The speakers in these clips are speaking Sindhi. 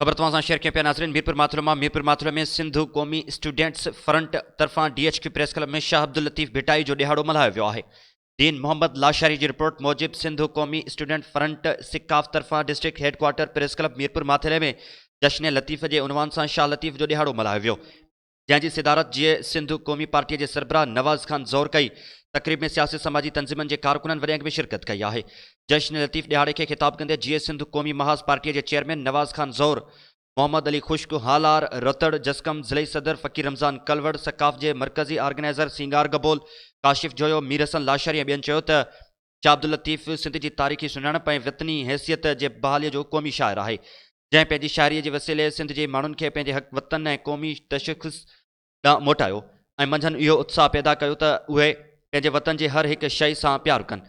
خبر توهان سان شيئر ڪيون پيا ناظرين ميرپور ماٿرو مان ميرپور ماٿرو ۾ سنڌ قومي اسٽوڊنٽس فرنٽ طرفان D H Q press club ۾ Shah Abdul Latif Bhittai جو ڏهاڙو ملهايو ويو آهي دين محمد لاشاري جي رپورٽ موجب سنڌ قومي اسٽوڊنٽ فرنٽ سڪاف طرفان district head quarter press club Mirpur Mathelo ۾ جشن لطيف جي عنوان سان شاهه لطيف جو ڏهاڙو ملهايو ويو جنهن جي صدارت جيئي سنڌ قومي پارٽيء جي سربراهه نواز خان زئور ڪئي. تقريب ۾ سياسي سماجي تنظيمن جي ڪارڪنن وڏي انگ ۾ شرڪت ڪئي آهي. جشن لطيف ڏهاڙي کي خطاب ڪندي جيئي سنڌ قومي محاذ پارٽيء جي چيئرمين نواز خان زئور، محمد علي خشڪ، هالار، رتڙ، جسقم ضلعي صدر فقير رمضان ڪلوڙ، سقاف جي مرڪزي آرگنائيزر سينگار گبول، ڪاشف جويو، مير حسن لاشاري ۽ ٻين چيو ته شاهه عبداللطيف سنڌ جي تاريخي سڃاڻپ ۽ وطني حيثيت جي بحاليء جو قومي شاعر آهي، جنهن پنهنجي شاعريء جي وسيلي سنڌ جي ماڻهن کي پنهنجي حق وطن ۽ قومي تشخص ڏانهن موٽايو ۽ منجهن اهو اتساهه پيدا ڪيو ته اهي پنهنجي وطن جي هر هڪ شيء سان پيار ڪن.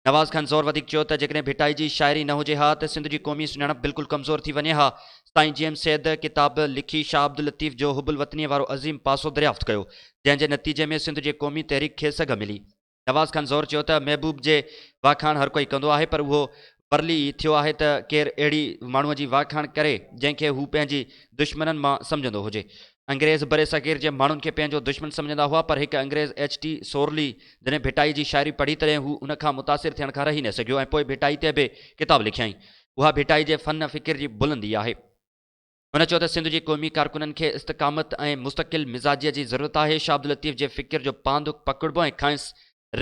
نواز خان زور وڌيڪ چيو ته جيڪڏهن ڀٽائي جي شاعري نه هجي ها ته سنڌ جي قومي سڃاڻپ بلڪل ڪمزور ٿي وڃي ها. سائين جي ايم سيد ڪتاب لکي شاهه عبداللطيف جو حب الوطنيء وارو عظيم پاسو دريافت ڪيو، جنهن جي نتيجي ۾ سنڌ جي قومي تحريڪ کي سگهه ملي. نواز خان زور چيو ته محبوب جي واکاڻ هر ڪوئي ڪندو آهي پر اهو ورلي ئي ٿيو آهي ته ڪير اهڙي ماڻهوء جي واکاڻ ڪري جنهن کي هو پنهنجي دشمنن مان سمجهندو هجي. انگريز برصغير جي ماڻهن کي پنهنجو دشمن سمجهندا هئا پر هڪ انگريز ايڇ ٽي سورلي جڏهن ڀٽائي جي شاعري پڙهي تڏهن هو ان کان متاثر ٿيڻ کان رهي نه سگهيو ۽ پوء ڀٽائي تي به ڪتاب لکيائين. اها ڀٽائي جي فن فڪر جي بلندي آهي. هن چيو ته سنڌ جي قومي ڪارڪنن کي استقامت ۽ مستقل مزاجيء جي ضرورت آهي، شاهه عبداللطيف جي فڪر جو پاند پڪڙبو ۽ کانئس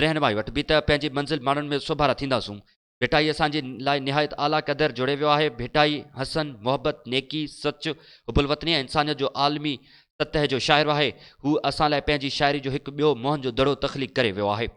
رهنمائي وٺبي ته پنهنجي منزل ماڻڻ ۾ سوڀارا ٿينداسون. ڀٽائي اسان جي لاء نهايت اعليٰ قدر جوڙي ويو آهي. ڀٽائي حسن، محبت، نيڪي، سچ، حب الوطني ۽ انسانيت جو عالمي سطح جو شاعر آهي. هو اسان لاء پنهنجي شاعري جو هڪ ٻيو موهن جو دڙو تخليق ڪري ويو آهي.